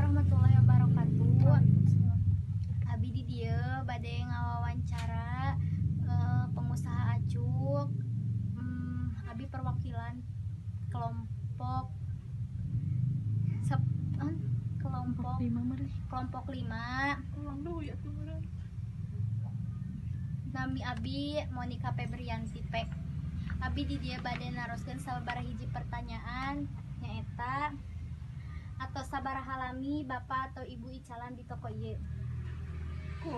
Warahmatullahi wabarakatuh. Abi di dieu bade ngawawancara pengusaha acuk. Abi perwakilan kelompok sep, kelompok 5 meureun. Kelompok 5. Ulang dulu ya tuh meureun. Nami Abi Monica Febrianti P. Abi di dieu bade naroskeun sababaraha hiji pertanyaan, nyaeta atau sabaraha lami bapak atau ibu icalan di toko ieu? Ku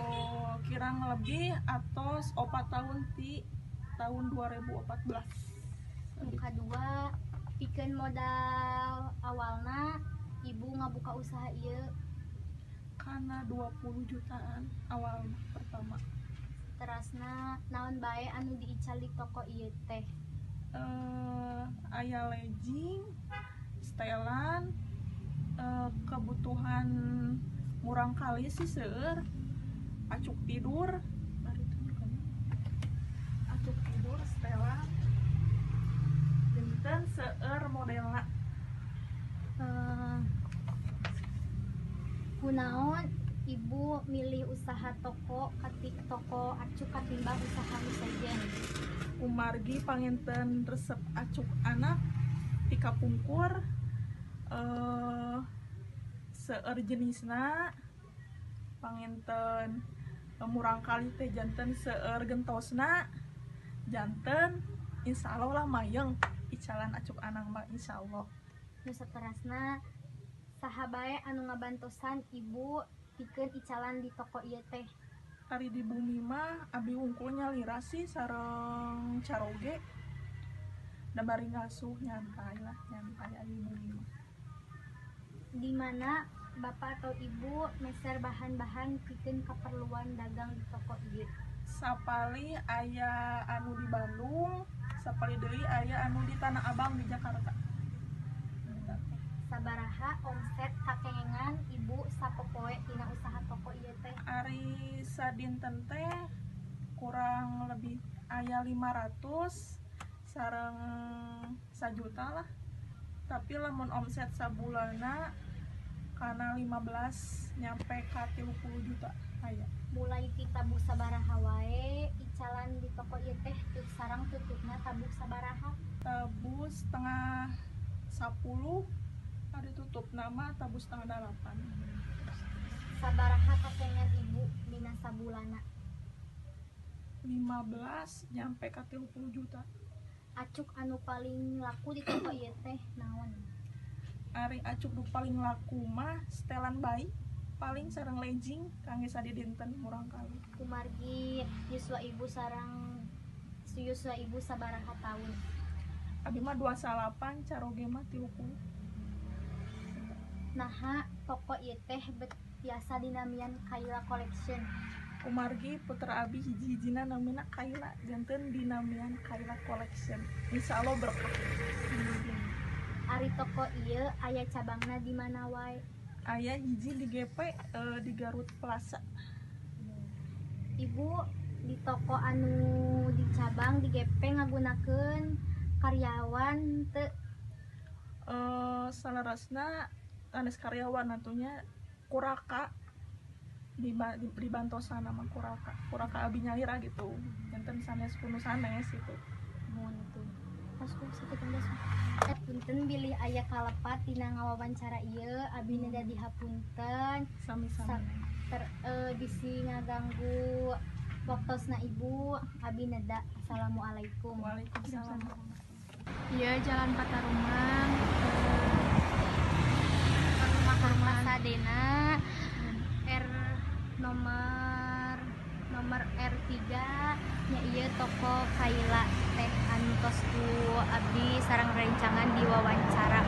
kirang lebih atos 4 tahun ti tahun 2014. Nu kadua, pikeun modal awalna ibu ngabuka usaha ieu? Kana 20 jutaan awal pertama. Terasna, naon bae anu diical di toko ieu teh? Aya legging, setelan, kebutuhan murangkalih sih seueur, acuk tidur, bari tunjukkan. Acuk tidur, setelan, janten seueur modelna. Kunaon ibu milih usaha toko katik toko acuk katimbang usaha nu sejen? Kumargi panginten resep acuk anak ti kapungkur, seueur jenisna, panginten murangkalih teh janten seueur gentosna, janten insya Allah lah mayeng icalan acuk anak mah, insya Allah. Nu saterasna, saha bae anu ngabantosan ibu pikeun icalan di toko ieu teh? Ari di bumi mah abi wungkul nyalira sih sareng caroge da bari ngasuh, nyantai lah, nyantai ari di bumi mah. Di mana bapak atau ibu meser bahan-bahan pikeun keperluan dagang di toko ieu? Sapalih aya anu di Bandung, sapalih deui aya anu di Tanah Abang di Jakarta. Sabaraha omset kakengengan ibu sapopoe tina usaha toko ieu teh? Ari sadinten teh kurang lebih aya 500 sareng sajuta lah, tapi lamun omset sabulanna kana 15 nyampe ka 30 juta aya. Mulai ti tabuh sabaraha wae icalan di toko ieu teh, tut sareng tutupna tabuh sabaraha? Tabuh 9.30, ari tutupna mah tabuh 7.30. Sabaraha kakengengan ibu dina sabulanna? 15 nyampe ka 30 juta. Acuk anu paling laku di toko ieu teh naon? Ari acuk nu paling laku mah setelan bayi paling sareng legging kangge sadidinten murangkalih. Kumargi yuswa ibu sareng yuswa ibu sabaraha taun? Abi mah 29, caroge mah 30. Naha toko ieu teh bet biasa dinamian Kaila Collection? Kumargi putra abi hiji-hijina namina Kaila, janten dinamian Kaila Collection, insya Allah berkah. Ari toko ieu aya cabangna di mana wae? Aya hiji di GP, di Garut Plaza. Ibu di toko anu di cabang di GP ngagunakeun karyawan teu? Saleresna sanes karyawan atuh nya, kuraka di bantosan sama kuraka kuraka abi nyalira gitu, janten sanes kuno sanes gitu. Mun tuh. Masuk sakitu geus. Punten bilih aya kalepat dina ngawawancara ieu, abi neda dihapunten. Sami-sami. Bisi ngaganggu waktosna ibu, abi neda. Assalamualaikum. Waalaikumsalam. Iya, Jalan Pataruman. Perumahan Pasadena R nomor nomor R3 nya, ieu toko Kaila teh anu tos ku abdi sareng rencangan diwawancara.